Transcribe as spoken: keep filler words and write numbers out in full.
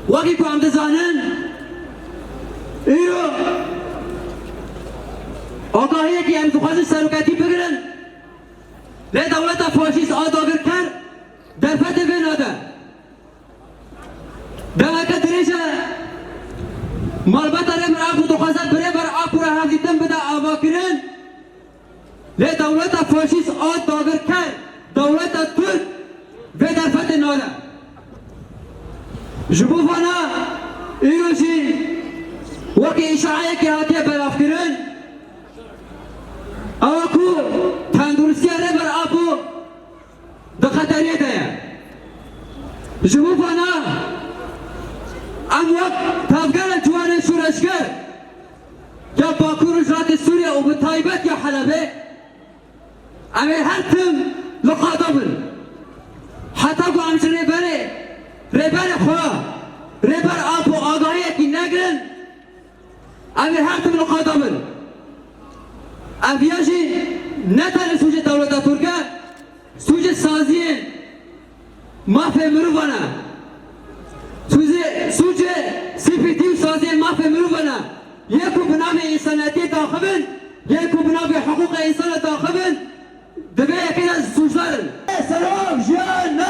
Wekî ku em dizanin, îro agahiyekî em dixwazin seroketî bigirin, lê dewleta faşîst a dagirker derfetê vê nade. Demeke dirêj e malbata Rêber Apo dixwaze bi Rêber Apo re hevdîtin bide avakirin. Lê dewleta faşîst a dagirker, dewleta Tirk vê derfetê nade. Ji bo vana îro jî wekî îşaeyekê hatiye belavkirin, ew ku tenduristiya Rêber Apo di xeteriyê de ye. Ji bo vana em wek tevgera ciwanên şoreşger ya Bakur û Rojhilatê Sûriye û bi taybet ya Helebê, em ê her tim li qada bin. Heta ku em ji rêberê, rêberê xwe, Rêber Apo agahiyekî negirin, em ê her tim li qada bin. Ev ya jî ne tenê sûcê dewleta Tirk e, sûcê saziyên mafê mirovan e. Sûcê, sûcê C P T û saziyên mafê mirovan e. Yê ku bi navê însanetiyê daxivin, yê ku bi navê hiqûqê însana daxivin, di vê yekê de sûcdar in. Selam jiyan, ne